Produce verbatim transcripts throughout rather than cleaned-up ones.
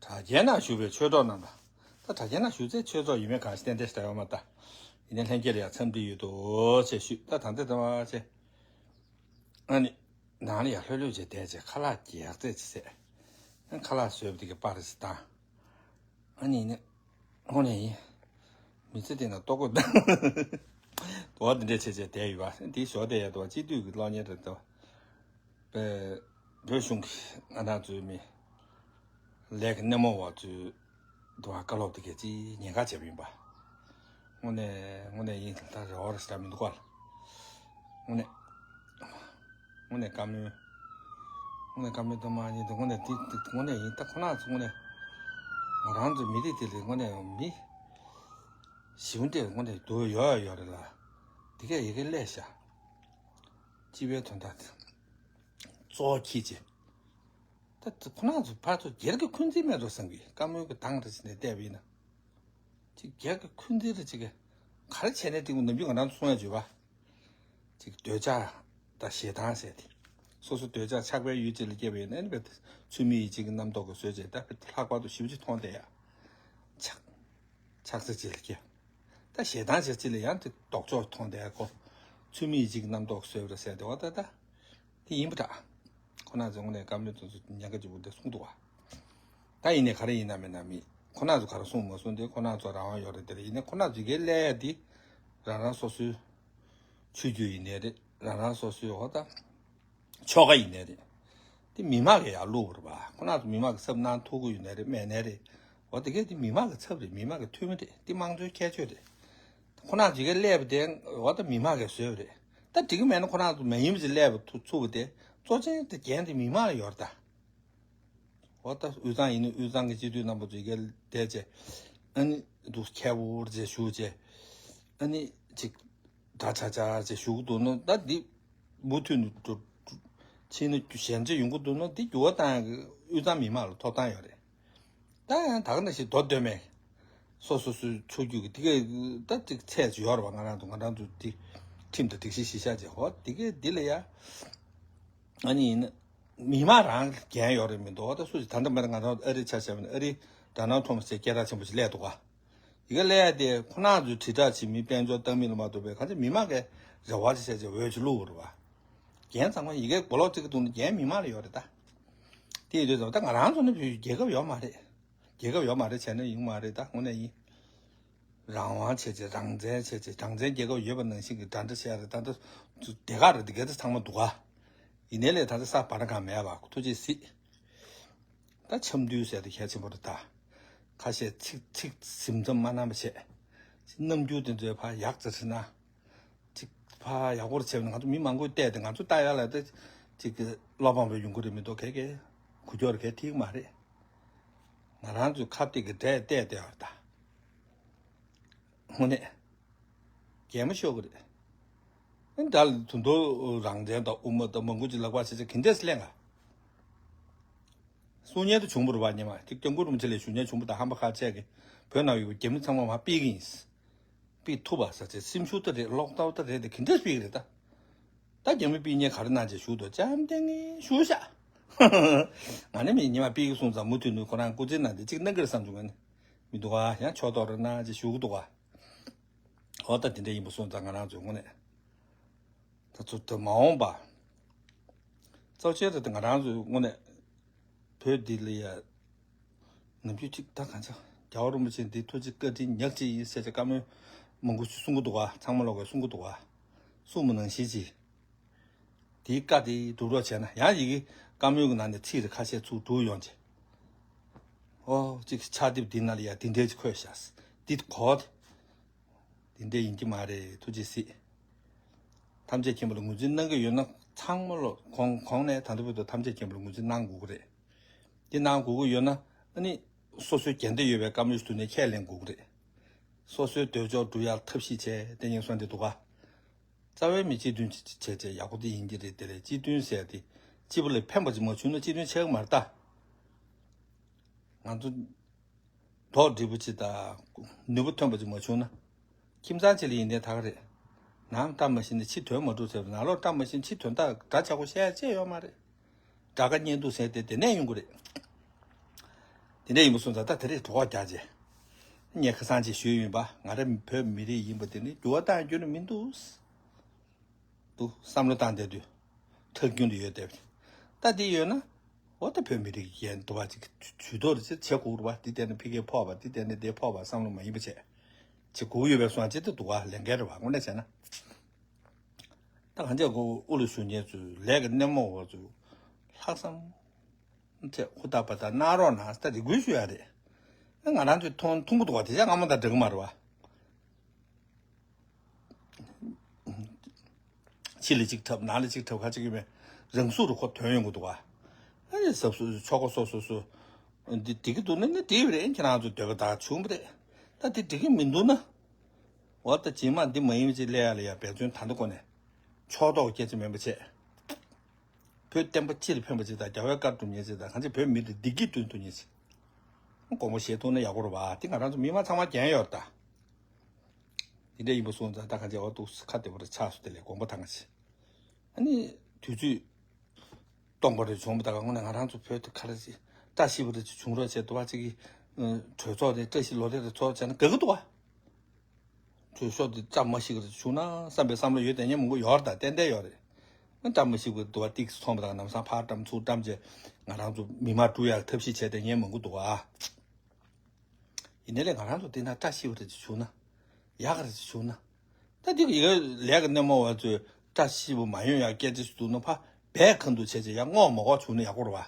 དྲ་རྒྱའི་ནང་བཞུགས་པའི་ཆོས་གྲོགས་རྣམས་ལ། ད་དྲ་རྒྱའི་ནང་བཞུགས་ཚེ་ཆོས་ཚོགས་ཡིན་མིན་གང་ཞིག་ཏན་ཏན་ཞིག་ད་ཡོད་མ་ད། ཡིན་ནའི་ལྷན་རྒྱས་ལ་ཡང་འཚམས་འདྲི་ཡོད་དོ་ཅེས་ཞུས། ད་ད་འདི་ད་མ་ཅེ། ཨ་ནི། ནང་ལ་ཡར་ལྷོད་ལྷོད་བྱས་བསྡད་བྱས་ཁ་ལག་རྒྱག་རྩེད་བྱས་བྱས། ཨ་ཁ་ལག་བཟོས་པ་དེ་གི་པར་ཞིག་བཏང་། ཨ་ནི་ནི། དངོས་གནས་ཡིན། མི་ཚེ་འདི་ན་ལྟོ་གོས་དང་། འོ་འདི་འདྲས་བྱས་བྱས་བསྡད་ཡོད་པ། འདིའི་ཞོར་དེ་ཡ་དུ་བ་སྤྱི་འཐུས་ཀྱི་གློག་བརྙན་རེད་དོ། བོད་གཞུང་གི་ང་རང་ཚོའི་མི་ལས་ཀྱི་སྣེ་མོ་བ་ཚོའི་དུ་བ་བཀའ་སློབ་དེ་གས་ཅིག་ཉེན་ཁ་བྱས་པ་ཡིན་པ། དངོས་གནས་དངོས་གནས་ཡིན་ད་རེ་བ་རེ་ཞིག་མི་འདུག་ག། དངོས་གནས་དངོས་གནས་བཀའ་མོལ། དངོས་གནས་བཀའ་མོལ་དུ་མ་ཉིད་དུ་དངོས་གནས་དེ་དངོས་གནས་ཡིན་ད་ཁོ་ན་ཚོ་དངོས་གནས་ང་རང་ཚོ་མི་རིགས་དེ་ལས་དངོས་གནས་མི་ཞིག་འདྲས་དངོས་གནས་དུ་ཡོད་ཡོད་རེད་ལ། དེ་གས་ཡི་གེ་ལས་ཤ། སྤྱི་པའི་དོན་དག་དེ། གཙོ་བོ་ཁྱི་ཅེ། ད་ཁོ་ན་ཚོ་ཕར་ཚོ་སྒེར་གྱི་འཁོན་འཛིན་མེད་འགྲོ་བསམ་གི་བཀའ་མོལ་གྱི་དང་རེ་ཞིག་ནས་བལྟས་པ་ཡིན་ན། ཅིག་སྒེར་གྱི་འཁོན་འཛིན་རེ་ཅིག་ག་ག་རེ་བྱས་ནས་ཏིག་ནམ་རྒྱུན་ང་རང་ཚོ་གསུང་ཡ་བརྗོད་པ། ཅིག་འདོད་ཆགས་དང་ཞེ་སྡང་ཟེར་ཏེ། སོ་སོ་འདོད་ཆགས་ཆགས་པའི་ཡུལ་ཅིག་ལ་སྐྱེས་པ་ཡིན་ན་ཨ་ནི་བས་ཚུལ་མིན་ཡིད་བྱེད་ཀྱི་རྣམ་རྟོག་གི་བཟོས་བྱས་ད་བས་ལྷག་པར་དུ་ཞིབ་ཅིག་མཐོང་བསྡད་ཡ། ཆགས། ཆགས་ཚེ་ཅིག་ལ་སྐྱེས། ད་ཞེ་སྡང་ཞེ་ཅིག་ལ་ཡང་དེ་ལྡོག་ཕྱོགས་མཐོང་བསྡད་ཡ་ཁོ། ཚུལ་མིན་ཡིད་བྱེད་ཀྱི་རྣམ་རྟོག་བཟོས་པ་རེད་ཟེར་ཏེ་འོ་ད་ད། དེ་ཡིན་པ་འདྲ། ཁོ་ན་ཚོས་དངོས་གནས་བཀའ་མོལ་དེ་ཚོ་ཉེན་ཁ་ཆེན་པོ་འདི་གསུངས་འདུག་བ། ད་ཡིན་ནའི་ག་རེ་ཡིན་ན་མིན་ན་མི། ཁོ་ན་ཚོ་ག་རེ་གསུངས་མ་གསུངས་དེ་ཁོ་ན་ཚོ་རང་དབང་ཡོད་རེད་དེ་རེད། ཡིན་ནའི་ཁོ་ན་ཚོ་གིས་ཀླད་ཡ་འདི། རང་རང་སོ་སོའི་ཆོས་བརྒྱུད་ཡིན་ནའི་རེད། རང་རང་སོ་སོའི་འོ་ད་ཆོལ་ཁ་ཡིན་ནའི་རེད། དེ་མི་མང་གིས་ཡར་བླུགས་པ་རེད་པ། ཁོ་ན་ཚོ་མི་མང་གི་ཚབ་གནང་ཐུབ་ཀྱི་ཡོད་ནའི་རེད་མེད་ནའི་རེད། འོ་དེ་གས་དེ་མི་མང་གི་ཚབ་རེད། མི་མང་གི་འཐུས་མི་རེད། དེ་དམངས་གཙོའི་ཁྱད་ཆོས་རེད། ཁོ་རང་ཚོ་གིས་སླེབས་པ་དེ་འོ་ད་མི་མང་གིས་བཟོས་པ་རེད། ད་འགྲིག་གི་མེད་ན་ཁོ་རང་ཚོ་མ་ཡིན་པ་ཅིག་སླེབས་པ་ཐུག་ཚུགས་པ་དེ་གཙོ་ཆེན་དེ་འགན་དེ་མི་མང་ལ་ཡོད་རེད་ད། འོ་ད་དབུས་གཙང་ཡིན་ན་དབུས་གཙང་གི་སྤྱི་འཐུས་རྣམ་པ་ཚོ་ཡི་གེ་བསྡད་བྱས། ཨ་ནི་འདུག་ཁྱད་པར་བྱས་ཞུ་བྱས། ཨ་ནི་ཅིག་འདྲ་ཆགས་ཆགས་བྱས་ཞུ་གི་འདུག་ན་ད་འདི་མུ་མཐུད་ནས་འགྲོ་ཕྱིན་ན་ཞན་ཆ་ཡོང་གི་འདུག་ན་འདི་འགྱུར་བ་བཏང་ཡག་གི་དབུས་གཙང་མི་མང་ལ་ཐོབ་ཐང་ཡོད་རེད། ད་ཡང་ད་ག་ནང་བཞིན་མདོ་སྟོད་སྨད། སོ་སོ་སོའི་ཆོས་བརྒྱུད་ཀྱི་དེ་གས་ད་ཅིག་ཚད་ཅིག་ཡོད་རེད་བ། ང་རང་ཚོ་ང་རང་ཚོ་དེ་ཁྲིམས་དང་སྒྲིག་གཞི་གཞི་བཞག་བྱས་ཧོ་དེ་གས་འདི་ལ་ཡ། ཨ་ནི་ཡིན་ན། མི་མང་རང་འགན་ཡོད་རེད་མི་འདུག་ད་སུ་ཞིག་ད་ལྟ་མ་ད་ང་རང་ཚོ་ཨ་རི་ཆ་བཞག་པ་ན་ཨ་རི་ཌོ་ནལ་ཊམ་ཟེར་སྐད་གྲགས་ཆེན་པོ་ཞིག་སླེབས་འདུག་ག་ཡི་གེ་སླེབས་ཡ་དེ་ཁོ་རང་ཚོའི་དྲིལ་བསྒྲགས་བྱེད་མི་དཔལ་འབྱོར་བཏང་མི་ལ་མ་གཏོགས་པའི་གང་ཅི་མི་མང་གིས་རེ་བ་ཅིག་བྱས་བྱས་འོས་ཅིག་བླུགས་པ་རེད་བ། རྒྱན་ཚང་མ་ཡི་གེ་མགོ་ལོག་གཅིག་གི་སྟེང་ནས་རྒྱན་མི་མང་ལ་ཡོད་རེད་ད། དེ་ཡིན་དུས་ཙམ་ད་ང་རང་ཚོ་ནི་བོད་རྒྱལ་ཁབ་ཡོད་མ་རེད། རྒྱལ་ཁབ་ཡོད་མ་རེད་བྱས་ན་ཡིན་མ་རེད་ད་དངོས་གནས་ཡིན། རང་དབང་བྱས་བྱས་རང་བཙན་བྱས་བྱས་རང་བཙན་རྒྱལ་ཁབ་ཡོད་པ་ནང་བཞིན་གྱི་འདྲ་འདྲ་བྱས་རེད་ད་ད། དེ་ག་རེད་དེ་ག་ཚང་མ་འདུག་ག་ཡིན་ནའི་ལས་ད་ལྟ་ས་བར་གང་མེད་པ་ཐུགས་རྗེ་གཟིགས། ད་འཆམ་མཐུན་ཟེར་དེ་གལ་ཆེན་པོ་རེད་ད། ཁ་ཤས་ཚིག་ཚིག་ཟིན་མཚམས་མ་གནང་བ་བྱས། རྣམ་འགྱུར་དེ་ཚོའི་ཕར་ཡག་ཙམ་ཞིག་གནང་། ཅིག་ཕར་ཡག་པོ་བྱས་ན་ང་ཚོ་མི་མང་པོས་བལྟས་ཏེ་ང་ཚོ་ལྟ་ཡག་ལ་ད་ཅིག་གི་བློ་ཕམ་པོ་ཡོང་གི་རེད་མི་འདུག་གས་གས་གུ་ཀྱོག་རེ་གས་ཐིག་མ་རེད། ང་རང་ཚོའི་ཁ་གཏད་ཀྱི་འདྲས་བལྟས་བལྟས་པ་ད། དངོས་གནས། གད་མོ་ཤོར་གི་རེད། ཨ་ནི་ད་ལ་དུ་མདོ་རང་བཙན་དང་དབུ་མ་དང་མང་པོ་ཅིག་ལག་པ་བྱས་ཚེ་ག་འདྲས་སེ་ལེན་ག་གསུང་སྙན་དུ་བྱུང་བ་རེད་བ་ཉི་མ་དེ་སྐྱབས་མགོན་རིན་པོ་ཆེ་ལ་ཞུ་སྙན་བྱུང་བ་དང་ཧམ་པ་ཁ་ཆད་ཀྱི་བོད་ནང་ཡོད་པའི་རྒྱ་མི་ཚང་མ་མར་ཕུད་ཀྱི་ཡིན། ཕུད་ཐུབ་པ་ཟེར་ཚེ་སེམས་ཤུགས་ད་རེད་ལོག་ལྟ་བ་ད་རེད་དེ་ག་འདྲས་ཕུད་ཀྱི་རེད་ད། ད་རྒྱ་མི་ཕུད་སྙན་ག་རེ་གནང་བྱས་ཞུ་འདུག་བཅོམ་ལྡན་ངས་ཞུ་ཤག་ང་ནི་མི་ཉི་མ་ཕུད་ཀྱི་སོང་ཙང་མུ་མཐུད་ནས་ཁོ་རང་སྐུ་ཚེ་ནང་དེ་གཅིག་གནང་གི་རེད་བསམ་བྱུང་ང་ནི། མི་འདུག་ག་ཡང་ཕྱོགས་གཏོགས་རེ་གནང་བྱས་ཞུ་གི་འདུག་ག་འོ་ད་དེ་འདྲ་ཡིན་པ་སོང་ཙང་ང་རང་ཚོའི་དངོས་གནས། ད་ཚོ་ད་མ་འོངས་པ། གཙོ་ཆེ་རེད་དེ་ང་རང་ཚོའི་དངོས་གནས། བོད་འདི་ལ་ཡ། ནམ་རྒྱུན་གཅིག་ད་གང་ཆག་རྒྱལ་བ་རིན་པོ་ཆེ་འདི་ཐུགས་རྗེ་བཀའ་དྲིན་ཉག་གཅིག་ཡིན་ཟེར་བྱས་བཀའ་མོལ་མང་པོ་ཞིག་གསུང་གི་འདུག་ག་ཚང་མ་ལོག་གིས་གསུང་གི་འདུག་ག་གསུང་མ་ནང་བཞིན་གྱིས། དེའི་བཀའ་དེ་སྒྲུབ་རོགས་བྱས་ན་ཡང་ཡི་གེ་བཀའ་མོལ་གྱི་ནང་ནས་ཚིག་རེ་ཁ་ཤས་ཚུར་བསྡུས་ཡོང་བྱས། ཨོ་གཅིག་ཕྱག་དེབ་འདི་ནང་ལ་ཡ་འདི་འདྲས་ཅིག་འཁོད་ཤག་འདི་གོ་དེ། འདི་འདྲས་ཡིན་གྱི་མ་རེད་ཐུགས་རྗེ་གཟིགས། ཐམས་ཅད་མཁྱེན་པ་ལ་ངོས་འཛིན་གནང་གི་ཡོད་ན་ཚང་མ་ལོ་གོང་གོང་ནས་ད་ལྟ་བར་དུ་ཐམས་ཅད་མཁྱེན་པ་ལ་ངོས་འཛིན་གནང་དགོས་ཀྱི་རེད། འདི་གནང་དགོས་ཀྱི་ཡོད་ན་ཨ་ནི་སོ་སོའི་འགན་འདི་ཡོད་པའི་བཀའ་མོལ་ཞིག་ཐོག་ནས་ཁས་ལེན་དགོས་ཀྱི་རེད། སོ་སོའི་འདོད་ཕྱོགས་སྒྲུབ་ཡག་ཐབས་ཤེས་བྱས་ཏེ་ངས་གསུངས་ཏེ་འདུག་ག་རྩ་བའི་མི་སྤྱི་མཐུན་བྱས་བྱས་ཡག་པོ་དེ་ཡིན་གྱི་རེད་དེ་ལས་སྤྱི་མཐུན་ཟེར་ཏེ་སྤྱི་པོ་ལ་ཕན་པ་ཅིག་མ་བྱུང་ན་སྤྱི་མཐུན་བྱེད་ཀྱི་མ་རེད་ད། ང་ཚོ་མདོག་འགྲིག་པོ་ཅིག་དང་ནུས་པ་ཐོན་པ་ཅིག་མ་བྱུང་ན། ཁྱིམ་ཚང་གཅིག་ལ་ཡིན་ནའི་ད་ག་རེད། ནང་བཀྲ་མ་ཤིས་ན་ཕྱི་དོན་མ་འགྲུབ་ཟེར་བ་ནང་ལོགས་བཀྲ་མ་ཤིས་ན་ཕྱི་དོན་དག་འདྲ་ཆགས་པོ་བཤད་ཡ་ཅི་ཡོད་མ་རེད། དགྲ་དགའ་གཉེན་སྡུག་ཟེར་དེ་དེ་ནས་ཡོང་གི་རེད། དེ་འདྲ་ཡིན་པ་སོང་ཙང་ད་དེ་རིང་གྲོགས་རྒྱག་རྗེས། ངས་ཁ་སང་ཅིག་ཞུས་ཡིན་པ། ང་རང་བོད་མི་རིགས་ཡིན་པ་དེ་ནི་འགྱུར་བ་བཏང་རྒྱུ་ནི་མི་འདུག་འདུག་བསམ་བློ་བཏང་བསྡད་དུས། ཁྲག་རྒྱུན་དུ་ཡོད་བསྡད་པ། ད་འདི་ཡོད་ན། འོ་ད་བོད་མི་རིགས་ཀྱི་འགན་འདུག་བ། ཅིག་ཇུས་གཏོགས་རེ་ཅིག་བྱེད་དགོས་རེད་བ། འདི་བལྟས་ན་ཕ་གིར་ཕོག་པ། འདི་བལྟས་ན་འདིར་ཕོག་པ་བསམ་བློ་མ་ཡིན་པ་བྱས། བྱེད་དགོས་ཡོད་པའི་བསམ་ཅིག་ཏུ་འདུག་བ། ལས་འགན་རེད་བ། དངོས་གནས་བྱས་ན། ད་གང་ཅག་གོ་དབུ་ལ་བཞུགས་མཁན་ཚོས། ལས་ཀྱི་སྣེ་མོ་བ་ཚོས། ལྷག་བསམ་ཐེག་ཧུར་ཐག་པ་དང་གནང་རོགས་གནང་ཟེར་རེ་སྐུལ་ཞུ་ཡ་རེད། ང་རང་ཚོས་མཐོང་ཐུང་པོ་འདུག་བ། དེ་ཆ་སྔ་མོ་དང་འདྲ་གི་མ་རེད་བ། ཕྱི་ལ་གཅིག་འཁྲབ། ནང་ལ་གཅིག་འཁྲབ། ཁ་ཅིག་གི་མེད། རང་ཟུག་རུ་ཁོ་ཐོན་ཡོང་གི་འདུག་བ། ཨ་ནི་ཟབ་སུ་ཆོག་གོ་སོ་སོ་སོ། འདི་འགྲིག་གི་འདུག་ན་ནི་འགྲིག་པ་རེད། ཁྱེད་རང་ཚོ་འདོད་པ་དག་བྱུང་བ་རེད། ད་འདི་འགྲིག་གི་མི་འདུག་ན། འོ་ད་རྗེས་མ་འདི་མ་ཡིན་པ་ཅིག་སླེབས་ཡ་ལ་ཡ་འབད་བརྩོན་ད་ལྟ་ཁོ་ནས། ཕྱོགས་གཏོགས་སྐད་ཆ་མིན་པ་བྱས། བོད་བསྟན་པ་སྤྱི་ལ་ཕན་པ་ཅིག་དང་རྒྱལ་བའི་བཀའ་སྒྲུབ་མཁན་ཅིག་དང་། གང་ཅི་བོད་མི་ལ་བདེ་སྐྱིད་བསྐྲུན་ཐུབ་མཁན་ཅིག་དགོངས་པ་བཞེས་ཐུབ་ན་ཡག་པོ་རེད་བ། དེ་ང་རང་ཚོ་མི་མང་ཚང་མ་འགན་ཡོད་རེད་ད། དེ་འདྲ་ཡིན་པ་སོང་ཙང་ད་གང་ཅི་འོ་འདུག་ཁ་བདེ་པོ་རེད། ཆགས་སུ་དེ་ལས་དགོངས་པ་དང་ཅི། ཨ་ནི་དུས་ཚོད་སྟོང་པ་རེ་བྱུང་བ་ད་ག་དངོས་གནས་ང་རང་ཚོ་བོད་དུ་ག་རེ་ཅིག་བཀྲ་ཤིས་པ་རེ་ཅིག་བྱུང་རོགས་བྱས། འདུག་བ་ཅིག་གི་གྲོས་ཚོགས་དེ་བཀྲ་ཤིས་ལོ་ལེགས་རེ་ཚོགས་བྱས་ན་དགའ་གི་འདུག་བ། གྲོས་ཚོགས་དེ་བཀྲ་མ་ཤིས་པ་རེ་བྱུང་ན་བསམ་པའི་བསམ་བློ་ཡོད་དེ་ཉན་མང་པོ་ཡོད་རེད་ད། ཏན་ཏན་ཡོད་རེད། བཀྲ་མ་ཤིས་པ་འདུག་བ། ཏིག་ཚོང་པ་དང་ལམ་སང་ཕར་བཀྲམ་ཚུར་བཀྲམ་བྱས། ང་རང་ཚོ་མི་མང་བཀྲུ་ཡག་ཐབས་ཤེས་བྱས་ཏེ་ཉན་མང་པོ་འདུག་བ། ཡིན་ནའི་ལས་ང་རང་ཚོ་འདི་ན་བཀྲ་ཤིས་པ་རེ་ཅིག་བྱུང་ན། ཡག་ག་རེ་ཅིག་བྱུང་ན། ད་འདི་ཡི་གེ་ལས་ཀྱི་སྣེ་མོ་བ་ཚོས་བཀྲ་ཤིས་པ་མ་ཡོང་ཡག་སྐད་ཆ་ཞིག་འདུག་ན་ཕ་བས་ཁ་འདུག་བྱས་བྱས་ཡང་རྔོག་མ་འགོག་བྱུང་ན་ཡག་པོ་རེད་བ།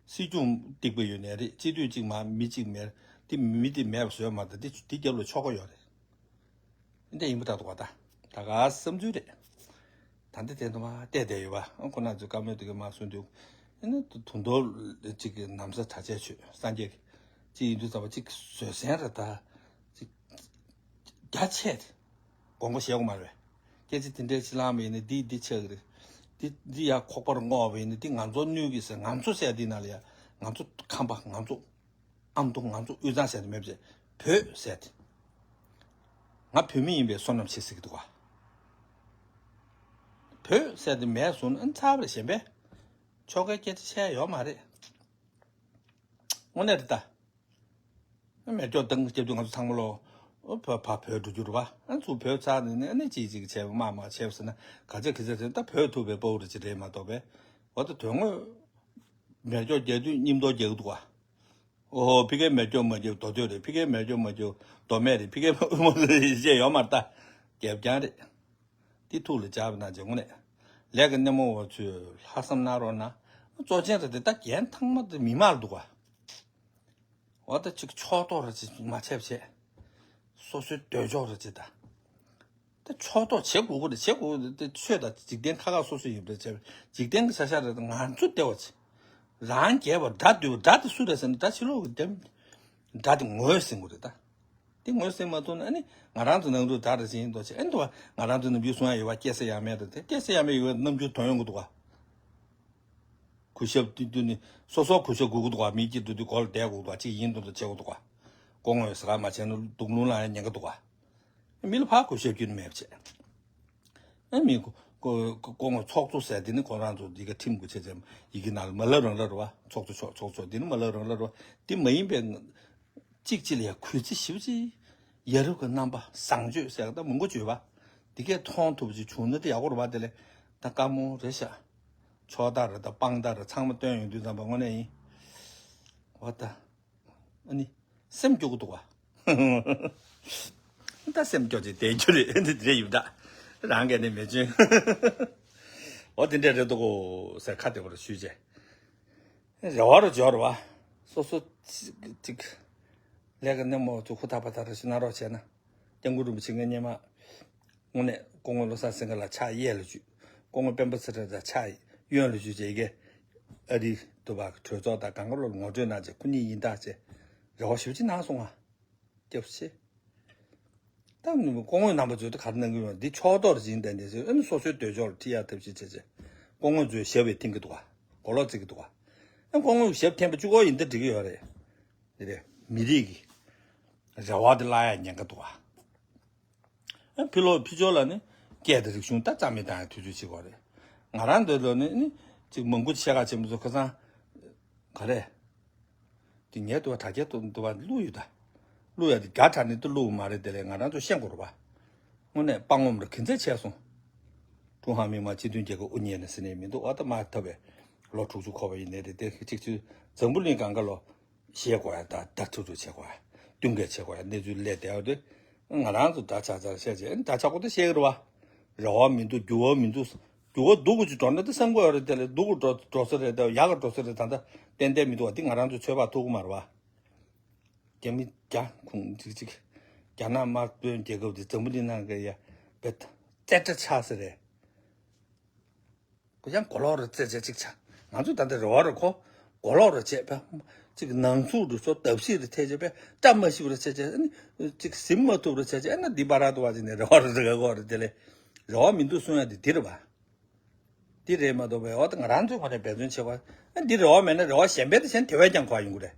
སྲིད་སྐྱོང་སྡིག་པ་ཡོད་ནའི་རེད། སྤྱི་འཐུས་གཅིག་མ་མི་གཅིག་མེད། འདི་མི་འདི་མེད་པ་བཟོས་མ་ད། འདི་འདི་རྒྱབ་ལ་ཆོག་གོ་ཡོད་རེད། འདི་ཡིན་པ་ད་འདུག་བ། ད་ད་ག་བསམ་ཚུལ་རེད། ད་འདི་དེ་འདུག་མ་བལྟས་བསྡད་ཡོད་པ། ཁོ་ན་ཚོས་བཀའ་མོལ་དེ་ག་མ་གསུངས་དུས། ཨ་ནི་དུ་མདོ་གཅིག་གི་ན་བཟའ་གྲྭ་ཆས་མཆོད་སངས་རྒྱས་ཀྱི་གཅིག་ཡིན་དུས་ཙམ་པ་གཅིག་བཟོད་བསྲན་རེད་ད། གཅིག་རྒྱ་ཆེ་དེ་དགོངས་པ་བཞེས་དགོས་མ་རེད། སྐད་ཆ་དེ་འདྲའི་ཕྱི་ལང་བ་ཡིན་ན་འདི་འདི་ཆགས་ཀྱི་རེད། འདི་འདི་ཡ་ཁོག་པར་བསྔོགས་པ་ཡིན་ན་འདི་ང་ཚོ་གནོད་ཀྱི་ཟེར། ང་ཚོ་ཟེར་འདི་ན་ལ་ཡ་ང་ཚོ་ཁམས་པ་ང་ཚོ། ཨ་མདོ་ང་ཚོ་དབུས་གཙང་ཟེར་དེ་མེད་པ་བྱས། བོད་ཟེར་དེ། ང་བོད་མི་ཡིན་པའི་བསོད་ནམས་ཆེ་ཟེར་གྱི་འདུག་ག་བོད་ཟེར་དེ་མེད་སོང་ན་ཨ་ནི་ཚར་བ་རེད། གཞན་པས་ཆོལ་ཁའི་སྐད་ཆ་བཤད་ཡོད་མ་རེད། དངོས་གནས་རེད་ད། མེ་སྒྱོགས་བཏང་སྐྱབས་དུས་ང་ཚོ་ཚང་མ་ལོ། ཕ་ཕ་བོད་འགྲོ་རྒྱུ་རེད་བ། ཨ་ཚུར་བོད་ཚར་ནས་ནི་ཨ་ནི་ཅིག་ཅིག་བྱས་པ་དམའ་དམའ་བྱས་པ་ཟེར་ན་ག་ཚད་ག་ཚད་རེད། ད་བོད་ཐུབ་པའི་དཔའ་བོ་རེ་ཅིག་རེད་མ་གཏོགས་པས། འོ་ད་དོན་དངོས། མེ་སྒྱོགས་རྒྱག་དུས་སྙིམ་དོ་རྒྱག་གི་འདུག་བ། ཨོ་ཧོ། ཕ་གིར་མེ་སྒྱོགས་མ་རྒྱབ་རྡོ་རྡོ་རེད། ཕ་གིར་མེ་སྒྱོགས་མ་རྒྱབ་རྡོ་སྨད་རེད། ཕ་གིར་མ་རྒྱབ་ཅེས་ཡོད་མ་རེད་ད། རྒྱབ་རྐྱང་རེད། འདི་ཐུགས་ལ་འཇགས་པ་གནང་རྗེས་དངོས་གནས་ལས་ཀྱི་སྣེ་མོ་བ་ཚོས་ལྷག་བསམ་གནང་རོགས་གནང་། གཙོ་ཆེན་རེད་དེ། ད་འགན་ཚང་མ་དེ་མི་མང་ལ་འདུག་བ། འོ་ད་ཅིག་ཕྱོགས་གཏོགས་རེ་ཅིག་མ་བྱས་བྱས། སོ་སོའི་འདོད་ཕྱོགས་རེ་ཅིག་ད། ད་ཕྱོགས་གཏོགས་བྱེད་དགོས་ཀྱི་རེད། བྱེད་དགོས་ཀྱི་རེད། དེ་ཆོས་དང་འཇིག་རྟེན་ཁ་ཁ་སོ་སོ་ཡིན་པ་རེད། བྱས་པས་འཇིག་རྟེན་གྱི་ཆ་ཤས་རེད། ང་ཚོ་བདེ་བ་བྱེད། རང་རྒྱལ་བ་དགྲ་འདུལ་བ། དགྲ་དེ་སུ་རེད་ཟེར་ན་ད་ཕྱི་ལོགས་ཀྱི་དེ། དགྲ་དེ་ངོས་ཟིན་དགོས་རེད་ད། དེ་ངོས་ཟིན་མ་ཐུབ་ན་ཨ་ནི་ང་རང་ཚོ་ནང་དུ་དགྲ་རེ་ཟིན་ཡིན་མདོག་བྱེད། ཨ་ནི་འདུག་བ། ང་རང་ཚོ་ནམ་རྒྱུན་གསུང་ཡ་ཡོད་བ། སྐྱེ་ས་ཡང་མེད་རེད་དེ། སྐྱེ་ས་ཡང་མེད་ཡོད་པ་རྣམ་འགྱུར་ཐོན་ཡོང་གི་འདུག་བ། གུས་ཞབས་དེ་དུས་ནི་སོ་སོ་གུས་ཞབས་དགོས་ཀྱི་འདུག་བ། མི་སྐྱིད་འདུག་དུས་སྒོ་ལ་བསྡད་དགོས་འདུག་བ། གཅིག་ཡིན་མདོག་མདོག་བྱེད་དགོས་འདུག་བ། སྐུ་ངོ་ཟ་ཁང་མ་བྱས་ན་སྡུག་རུས་ལངས་ཡ་ཉེན་ཁ་འདུག་བ། མི་ལ་ཕར་གུས་ཞབས་རྒྱུན་མེད་པ་བྱས། ཨ་མི་སྐུ་སྐུ་སྐུ་ངོ་ཚོགས་གཙོ་ཟེར་དེ་ནི་ཁོ་རང་ཚོ་འདི་ག་ཁྲིམས་དགོས་ཆེད་ཅེས་ཡི་གེ་ནང་ལ་མ་ལབ་རང་ལབ་རེད་བ། ཚོགས་གཙོ་མཆོག་ཚོགས་གཙོ་འདི་ནི་མ་ལབ་རང་ལབ་རེད་བ། འདི་མ་ཡིན་པའི་གཅིག་གཅིག་ལ་ཡ་གུས་བརྩི་ཞེ་པོ་ཅིག་ཡ་རབས་ཀྱི་རྣམ་པ་བཟང་སྤྱོད་ཟེར་ད་མང་པོ་བརྗོད་པ། འདི་གས་མཐོང་ཐུབ་པ་ཅིག་བྱུང་ན་དེ་ཡག་པོ་རེད་བ། དེ་ལས་ད་བཀའ་མོལ་རེད་ཤག་ཕྱོགས་མཐའ་རེ་དང་དཔང་རྟགས་རེ་ཚང་མ་བཏོན་ཡོང་དུས་ཙམ་པ་དངོས་གནས་ཡིན། འོ་ད། ཨ་ནི། སེམས་སྐྱོ་གི་འདུག་བ། ད་སེམས་སྐྱོ་ཅིག་བསྡད་རྒྱུ་རེད། འདི་རེད་ཡིན་ད། རང་གས་ནི་མེ་ཆུན། འོ་དེ་འདྲས་རེད་འདུག་གོ་ཟེར་ཁ་བདེ་པོ་རེ་ཞུས་རྗེས། རེ་བ་རུ་འབྱོར་བ། སོ་སོ་ཅིག་ཅིག་ལས་ཀ་སྣེ་མོ་ཚོ་ཧུར་ཐག་པ་ཐག་རེ་ཞིག་གནང་རོགས་བྱས་ན། སྐྱབས་མགོན་རིན་པོ་ཆེ་ངའི་སྔོན་མ། དངོས་གནས་སྐུ་ངོ་བློ་བཟང་སེང་གེ་ལགས་ཕྱག་གཡས་ལ་འཇུས། སྐུ་ངོ་སྤེན་པ་ཚེ་རིང་ལགས་ཕྱག་གཡོན་ལ་འཇུས་བྱས་ཡི་གེ། ཨ་རི་དུ་བ་གྲོས་ཚོགས་དང་གང་ག་ལོར་ངོ་སྤྲོད་གནང་བྱས་ཁོ་གཉིས་ཡིན་ཐག་བཅད། རེ་བ་ཞེ་པོ་ཅིག་གནང་སོང་ང་། སྐྱབས་ཆེ། ད་སྐུ་ངོ་རྣམ་པ་ཚོས་ད་ག་རེ་གནང་གི་ཡོད། འདི་ཕྱོགས་གཏོགས་རེ་ཡིན་ད། འདི་ཚོས་ཨ་ནི་སོ་སོའི་འདོད་ཕྱོགས་ལ་ཁྲིད་ཡག་ཐབས་ཤེས་བྱས་བྱས། སྐུ་ངོ་ཚོས་ཞབས་པད་འཐེན་གི་འདུག་ག་གོ་ལོག་བརྩི་གི་འདུག་ག་ཨ་སྐུ་ངོ་ཞབས་འཐེན་པ་གཅིག་པོ་ཡིན་ད་འགྲིག་གི་ཡོད་རེད། འདི་རེད། མི་རིགས་ཀྱི་རེ་བ་དེ་བརླག་ཡ་ཉེན་ཁ་འདུག་ག་ཨ་ཕི་ལོགས་ཕི་ཕྱོགས་ལ་ནི་སྐད་དང་རིག་གཞུང་ད་རྩ་མེད་བཏང་ཡ་དུས་ཚོད་ཅིག་གོ་རེད། ང་རང་འདོད་ལོ་ནི་ནི་ཅིག་མང་པོ་བཤད་ག་ཆེན་པོ་ཚོ་ཁ་སང་། ག་རེ། དེ་ངས་དུ་བ་དྲ་རྒྱ་དུ་དུ་བ་བླུག་ཡོད་ད། བླུག་ཡ་དེ་བརྒྱ་ཕྲག་ནི་དུ་བླུག་མ་རེད་དེ་ལས་ང་རང་ཚོ་ཤེས་དགོས་རེད་བ། དངོས་གནས་དཔང་ངོམ་ར་གིན་ཚད་ཆད་སོང་། ཀྲུང་ཧྭ་མི་དམངས་སྤྱི་མཐུན་རྒྱལ་ཁབ་དབུ་བརྙེས་ནས་ཟེར་ནས་མི་འདུག་ཨ་ད་མ་ཐབས་པས་ལོ་དྲུག་ཅུ་འཁོར་བ་ཡིན་ནའི་རེད་དེ་གཅིག་ཚུལ་འཛམ་བུ་གླིང་གང་ག་ལོ། བཤད་དགོས་ཡ་ད་ད་ཐུག་ཐུག་བྱེད་དགོས་ཡ། བསྟུན་མཁས་བྱེད་དགོས་ཡ་གནས་ཚུལ་སླེབས་བསྡད་ཡོད་དུས། ང་རང་ཚོ་འདྲ་ཆགས་ཚར་བཤད་བྱས་འདྲ་ཆགས་གོ་ད་བཤད་གི་རེད་བ། རེ་བ་མི་འདུག་འགྱུར་བ་མི་འདུག་འགྱུར་བ་སྡུག་གི་ཅིག་འགྲོ་ན་ད་སེམས་ཁོ་ཡོད་རེད་དེ་ལས་སྡུག་གི་འགྲོ་འགྲོ་ས་རེད་ད་ཡག་གི་འགྲོ་ས་རེད་ད་ད་ཏན་ཏན་མི་འདུག་བ་འདི་ང་རང་ཚོ་ཚོད་དཔག་ཐུབ་གི་མ་རེད་བ། རྒྱ་མི་རྒྱ་ཁུངས་ཅིག་ཅིག་རྒྱ་ནག་དམར་དཔོན་རྒྱལ་ཁབ་དེ་འཛམ་བུ་གླིང་ནང་གི་ཡ་བེད་རྩེ་གྲ་ཆགས་ས་རེད། ཁོ་ཡང་གོ་ལོག་རེ་རྩེ་རྩེ་གཅིག་ཆ། ང་ཚོ་ད་ལྟ་རེ་བ་རེ་ཁོ་གོ་ལོག་རེ་བྱས་པས། གཅིག་ནང་ཚུགས་རེ་སོ་བརྡབ་གསིག་རེ་ཐེབས་བྱས་པས་བཀྲ་མ་ཤིས་པ་རེ་བྱས་བྱས་ཨ་ནི་གཅིག་ཟིན་མ་ཐུབ་རེ་བྱས་བྱས་ཨ་ན་འདི་བ་ར་དུ་བ་ཅིག་ནས་རེ་བ་རེ་རེ་ག་གོ་རེ་དེ་ལས་རེ་བ་མི་འདུག་གསུང་ཡ་དེ་འདི་རེད་བ། འདི་རེད་མ་གཏོགས་པས་འོ་ད་ང་རང་ཚོའི་ཁོ་ནས་འབད་བརྩོན་བྱེད་པ་ཨ་འདི་རེ་བ་མེད་ན་རེ་བ་གཞན་པའི་དེ་གཞན་དེ་བས་ཀྱང་གོ་བ་ཡོང་གི་རེད།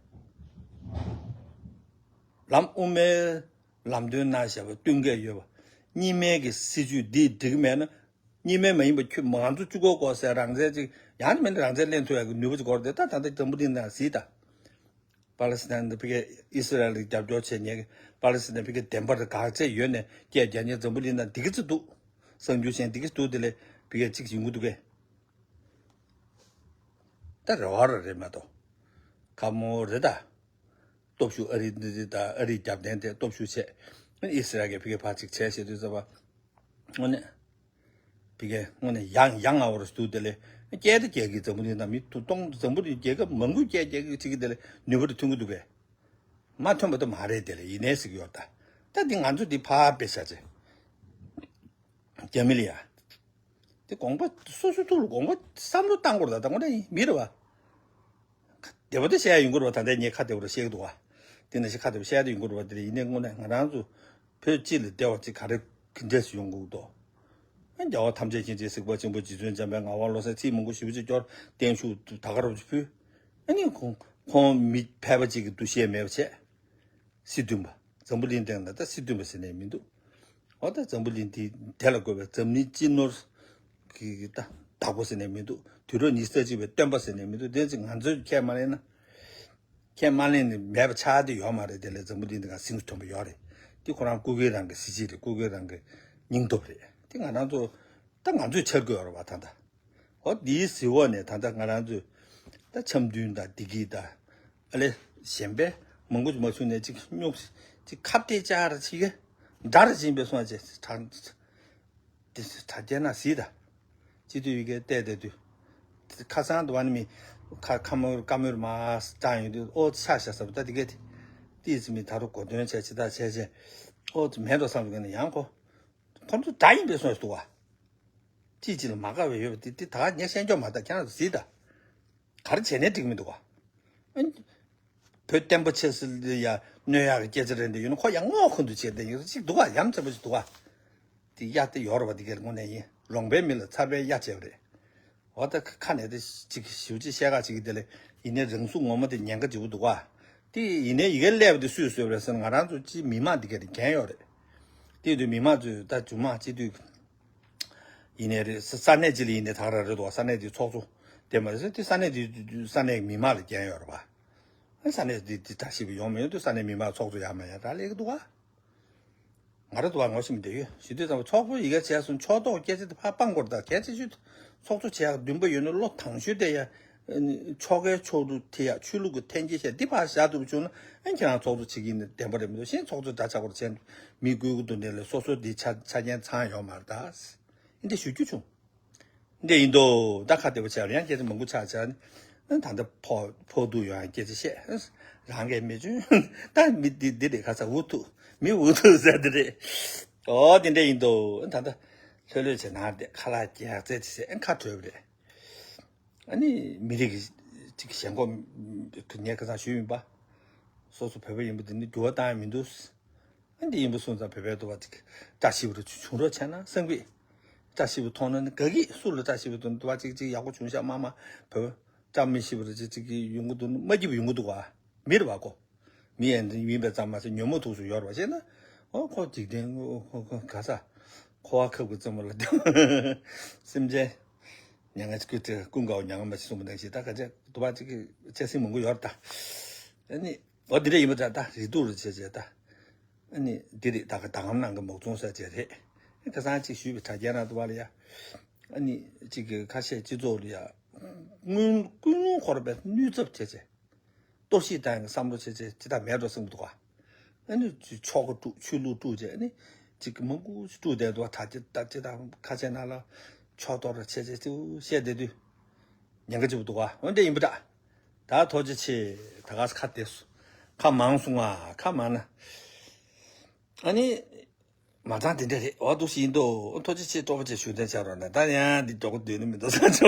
ལམ་དབུ་མའི་ལམ་སྟོན་གནང་བཞག་པ་བསྟུན་མཁས་ཡོད་པ། གཉིས་སྨན་གྱི་སྲིད་ཇུས་འདི་འགྲིག་མེད་ན། གཉིས་སྨན་མ་ཡིན་པ་ཁྱོད་ང་ཚོ་གཅིག་གོ་གོ་ཟེར་རང་བཙན་ཅིག་ཡང་ན་མིན་ན་རང་བཙན་ལེན་ཐུབ་ཡག་གི་ནུས་པ་ཅིག་དགོས་རེད་དེ་ད་ད་ལྟ་འཛམ་བུ་གླིང་ནང་གཟིགས་དང་། པ་ལི་སི་ཐན་འདི་ཕ་གི་ཨི་སི་རལ་གྱི་རྒྱབ་སྐྱོར་བྱེད་མཁན་གྱི་པ་ལི་སི་ཐན་ཕ་གི་བདེན་པ་རེད་ག་ཚད་ཡོད་ནས་སྐད་རྒྱག་མཁན་འཛམ་བུ་གླིང་ནང་འདི་གི་ཚོད་འདུག་གསར་འགྱུར་གཞན་འདི་གི་འདུག་དེ་ལས་ཕ་གི་གཅིག་ཡོང་གི་འདུག་གས། ད་རེ་བ་རེ་རེད་མ་གཏོགས། ཁ་མོ་རེད་ད། སྟོབས་ཤུགས་ཨ་རི་འདི་འདི་ད་ཨ་རིའི་རྒྱབ་རྟེན་དེ་སྟོབས་ཤུགས་ཆེ། ཨི་སི་རལ་གྱིས་ཕ་གི་ཕར་ཅིག་བྱས་བྱས་དུས་ཙམ་པ། དངོས་གནས། ཕ་གི་དངོས་གནས་ཡང་ཡང་ང་བར་སུ་དེ་ལས་སྐད་དེ་རྒྱལ་གྱི་འཛམ་བུ་གླིང་དང་མི་ཐུག་གཏོང་འཛམ་བུ་གླིང་རྒྱལ་ཁབ་མང་པོའི་སྐད་རྒྱལ་གྱི་ཅིག་གི་དེ་ལས་ནུས་པ་དེ་ཐོན་གི་འདུག་གས། མ་ཐོན་པ་དེ་མ་རེད་དེ་ལས་ཡིན་ནའི་ཟིག་ཡོད་ད། ད་འདི་ང་ཚོ་འདི་ཕར་དཔེ་བཞག་ཚེ། རྒྱ་མི་ལ་ཡ། དེ་དགོངས་པ་སོ་སོའི་ཐོག་ལ་དགོངས་པ་བསམ་བློ་བཏང་དགོས་རེད་ད་དགོངས་ན་མི་རེད་བ། བདེ་བ་དེ་བཤད་ཡ་ཡོང་གི་རེད་བ་ད་ལྟ་ངས་ཁ་བདེ་བོ་རེ་བཤད་ཀྱི་འདུག་བ། དེ་ནང་བཞིན་ཁ་བདེ་བོ་བཤད་ཡ་དེ་ཡོང་གི་རེད་བ་དེ་ལས་ཡིན་ནའི་དངོས་གནས་ང་རང་ཚོ་བོད་སྤྱི་ལ་བདེ་བ་ཅིག་ག་རེ་གི་འདྲས་སུ་ཡོང་གི་འདུག་ཨ་རྒྱལ་བ་ཐམས་ཅད་མཁྱེན་ཅིང་གཟིགས་པ་ཆེན་པོ་རྗེ་བཙུན་འཇམ་དཔལ་ངག་དབང་བློ་གསལ་ཚིག་མང་པོ་ཞེ་པོ་ཅིག་སྐྱོར་བརྟན་བཞུགས་ད་ག་རབ་ཅིག་ཕུལ། ཨ་ནི་ཁོང་ཁོང་མི་ཕལ་པ་ཅིག་གི་འདུ་ཤེས་མེད་པ་བྱས། སྲིད་བདུན་པ། འཛམ་བུ་གླིང་སྟེང་ན་ད་སྲིད་བདུན་པ་ཟེར་ནས་མི་འདུག་འོ་ད་འཛམ་བུ་གླིང་འདི་དེ་ལ་བཀོད་པའི་འཛམ་གླིང་སྤྱི་ནོར་གྱི་ད་བདག་པོ་ཟེར་ནས་མི་འདུག་དུས་རབས་ཉི་ཤུ་རྩ་གཅིག་པའི་སྟོན་པ་ཟེར་ནས་མི་འདུག་དེ་ཚོ་ང་ཚོས་ཁས་མ་ལེན་ན། ཁས་མ་ལེན་ནས་མེད་པ་ཆགས་བསྡད་ཡོད་མ་རེད་དེ་ལས་འཛམ་བུ་གླིང་འདི་ག་སེམས་སུ་ཐོན་པ་ཡོད་རེད། འདི་ཁོ་རང་སྐུ་སྒེར་རང་གི་གཟི་བརྗིད་རེད་སྐུ་སྒེར་རང་གི་སྙིང་སྟོབས་རེད་འདི་ང་རང་ཚོ་ད་ང་ཚོས་འཆར་དགོས་ཡོད་རེད་བ་ད་ལྟ། འོ་འདིའི་གཟི་འོག་ནས་ད་ལྟ་ང་རང་ཚོས་ད་འཆམ་མཐུན་དང་བདེ་སྐྱིད་དང་ཨ་ལེ་གཞན་པའི་མང་པོ་ཅིག་མ་བྱུང་ནས་ཅིག་སྨྱུག་ཅིག་ཁ་གཏད་བཅག་ར་ཅིག་གི་འདྲ་ར་ཅིག་ཡིན་པའི་སོང་ཅིག་དྲ་དྲ་རྒྱ་ན་གཟིགས་དང་སྤྱི་འཐུས་ཡི་གེ་བལྟས་བསྡད་དུས་ཁ་སང་དུ་བ་ནི་མི་ཁ་ཁ་མོར་ཀ་མོར་མ་སྐྲངས་ཡོང་དུས་ཨོ་ཆ་ཤ་ཟབ་ད་དེ་གས་དེ་ཏིས་མི་ད་རུ་གོ་དོན་བྱས་ཅི་ད་བྱས་བྱས་ཨོ་མེད་འགྲོ་བསམ་གི་ནི་ཡང་ཁོ་ཁོ་ཚོ་འདྲ་ཡིན་པའི་སོང་ཅིག་འདུག་བ། ཅིག་ཅིག་ལ་མ་དགའ་བའི་ཡོད་པ་དེ་དེ་ད་ག་ངས་བཤད་འཇོག་མ་ད་ཁྱེད་རང་ཚོ་གཟིགས་ད། ག་རེ་བྱས་ནས་འགྲིག་མི་འདུག་ག་ཨ་ནི། བོད་བསྟན་པ་ཆེ་སར་ཡ་གནོད་ཡག་གི་སྐད་ཆ་རེད་འདི་ཡོད་ན་ཁོ་ཡང་བསྔོག་ཁུན་དུ་བྱས་བསྡད་ཡོད་ཅིག་འདུག་ག་ཡ་མཚན་པོ་ཅིག་འདུག་ག་དེ་གཡའ་དེ་ཡོད་རེད་པ་དེ་གས་དངོས་གནས་ཡིན་ལོང་པའི་མི་ལ་ཚ་བའི་གཡའ་བྱས་པ་རེད། འོ་ད་ཁ་ནས་དེ་ཅིག་ཞིབ་ཅིག་བཤད་ག་ཅིག་གི་དེ་ལས་ཡིན་ནའི་རང་གཟུགས་ངོ་མ་དེ་ཉེན་ཁ་ཆེ་པོ་འདུག་ག་དེ་ཡིན་ནའི་ཡི་གེ་སླེབས་པ་དེ་སུས་བཟོས་པ་རེད་ཟེར་ན་ང་རང་ཚོ་ཅིག་མི་མང་དེ་གས་དེ་འགན་ཡོད་རེད། དེ་དུས་མི་མང་ཚོས་ད་མཇུག་མ་སྤྱི་འཐུས། ཡིན་ནའི་རེད་ས་ས་གནས་གཅིག་ལ་ཡིན་ནའི་ད་ག་རང་རེད་འདུག་ས་གནས་དེའི་ཚོགས་གཙོ་དེ་མ་རེད་ཟེར་དེ་ས་གནས་དེ་ས་གནས་མི་མང་ལ་འགན་ཡོད་རེད་པ། ས་གནས་དེ་དེ་བཀྲ་ཤིས་པ་ཡོང་མི་ཡོང་དུས་ས་གནས་མི་མང་ཚོགས་གཙོ་ཡག་མ་ཡག་ད་ལས་ཀྱི་འདུག་ག་ང་རེད་འདུག་ག་ངོ་ཤེས་མི་འདུག་ཡོད་ཞུ་དུས་ཙམ་པ་ཚོགས་གཙོ་ཡི་གེ་བྱས་སོང་ཕྱོགས་གཏོགས་སྐད་ཆ་དེ་ཕར་སྤང་དགོས་རེད་ད་གལ་ཆེ་ཤོས་ཚོགས་གཙོ་བྱེད་ཡག་འདུན་པ་ཡོད་ན་བློ་ཐང་ཤོས་དེ་ཡ། ཆོ་གའི་ཕྱོགས་རུ་ཐེ་ཡག་ཆོས་ལུགས་ཀྱི་འཐེན་འཁྱེར་བཤད་འདི་ཕར་བཞག་ཐུབ་བྱུང་ན་ཨ་ཁྱེད་རང་ཚོགས་གཙོ་བྱེད་ཀྱི་ཡིན་ན་བདེན་པ་རེད་མི་འདུག་གཞན་ཚོགས་གཙོ་འདྲ་ཆགས་པར་བྱས་མི་བསྐོས་ཀྱི་འདུག་ནས་ལས་སོ་སོ་འདི་ཆ་ཆ་རྐྱེན་ཚང་ཡོད་མ་རེད་ད། འདི་འདྲ་ཞུ་རྒྱུ་བྱུང་། འདི་ཡིན་དོ་ད་ཁ་བདེ་པོ་ཆགས་རེད་ཡང་སྐད་ཆ་མང་པོ་ཆགས་ཆགས་ནི་ད་ལྟ་ཕོ་ཕོ་དུ་ཡོང་ཡང་སྐད་ཆ་བཤད་རང་གིས་མི་བྱུང་ད་མི་འདི་འདི་རེད་ཁ་ཚ་འུ་ཐུག་མི་འུ་ཐུག་ཟེར་འདི་རེད། ཨོ་འདི་འདྲ་ཡིན་དོ་ད་ལྟ་ལྷོད་ལྷོད་བྱས་ན་བསྡད་ཁ་ལག་རྒྱག་རྩལ་ཆེ་ཟེར་ཁ་གྲོལ་བ་རེད། ཨ་ནི་མི་རིགས་ཀྱི་ཅིག་ཞེན་ཁོག་ངས་ཁ་སང་ཞུས་ཡིན་པ། སོ་སོ་བོད་པ་ཡིན་པ་དེ་ནི་འགྱུར་བ་བཏང་ཡ་མི་འདུག་ཨ་འདི་ཡིན་པ་སོང་ཙང་བོད་པའི་ཐོག་ཅིག་བཀྲ་ཤིས་པ་རུ་བྱུང་རོགས་བྱས་ན་བསམ་གི་བཀྲ་ཤིས་པ་མཐོང་ན་ནི་དགའ་གི་སུ་ལ་བཀྲ་ཤིས་པ་འདུག་འདུག་བ་ཅིག་ཅིག་ཡག་པོ་བྱུང་ཤག་མ་མ་བོད་བཀྲ་མི་ཤིས་པ་རུ་ཅིག་ཅིག་ཡོང་གི་འདུག་མ་སྐྱིད་པ་ཡོང་གི་འདུག་བ་མི་རེད་བ་ཀོ། མི་ཡན་ཡིན་པའི་ཙམ་མ་ཟད་ཉོན་མོངས་ཐུགས་སུ་ཡོད་རེད་བ་ཞེ་ན། ཨོ་ཁོ་འཇིག་རྟེན་ཁོ་ཁོ་ག་ས་འཁོར་བ་ཁབ་ཀྱི་རྩེ་མོ་ལ་སེམས་ཅན་ ཉང་ང་ཅིག་ཀུན་དེ་ཀུན་དགའ་བོ་ཉང་ང་མ་ཞིག་གསུངས་པ་ནང་བཞིན་ད་ག་ཚད་དུ་བ་ཅིག་གི་བཅད་སྲིང་མང་པོ་ཡོད་རེད་ད། ཨ་ནི་འོ་འདི་འདྲ་ཡིན་པ་འདྲ་ད་རིགས་དྲུག་རུ་བྱས་བྱས་ད། ཨ་ནི་འདི་རེད་ད་ག་ད་གམ་ནང་གི་མོག་ཚོང་ཟེར་བྱས་རེད། ཁ་སང་ཅིག་ཞུས་པའི་དྲ་རྒྱའི་ནང་དུ་བ་ལ་ཡ། ཨ་ནི་ཅིག་གི་ཁ་ཤས་སྤྱི་ཚོགས་ལ་ཡ། དངུལ་ཀུན་སློང་འཁོར་བའི་གནོད་ཚབས་བྱས་བྱས། གཏོར་བཤིག་བཏང་ཡང་བསམ་བློ་བྱས་བྱས་ཅི་ལྟར་མེད་འགྲོ་བསམ་གྱི་འདུག་ག་ཨ་ནི་ཆོག་གི་དཀྲུག་ཆོས་ལུགས་དཀྲུག་བྱས་ཨ་ནི་ཅིག་གི་མང་པོ་ཞིག་དཀྲུག་བསྡད་འདུག་ག་ད་ཅི་ད་ཅི་ད་ཁ་ཆེ་ན་ལ་ཆོག་གཏོར་བྱས་བྱས་ཅིག་བཤད་བསྡད་དུས་ཉེན་ཁ་ཆེ་པོ་འདུག་ག་འོན་ཏེ་ཡིན་པ་འདྲ། ད་ཐུགས་རྗེ་ཆེ། ད་ག་ཁ་བདེ་སོང་། ཁ་མང་སོང་ང་ཁ་མང་ན། ཨ་ནི། མ་ཚང་དེ་འདྲ་རེད་འོ་འདུག་ཞིག་ཡིན་དོ། ཐུགས་རྗེ་ཆེ་སྤྲོ་པོ་ཆེ་ཞུ་དོན་བྱ་རོགས་གནང་ད་ཡང་འདི་མགྱོགས་པོ་སྡོད་ནི་མི་འདུག་ས་ཆོག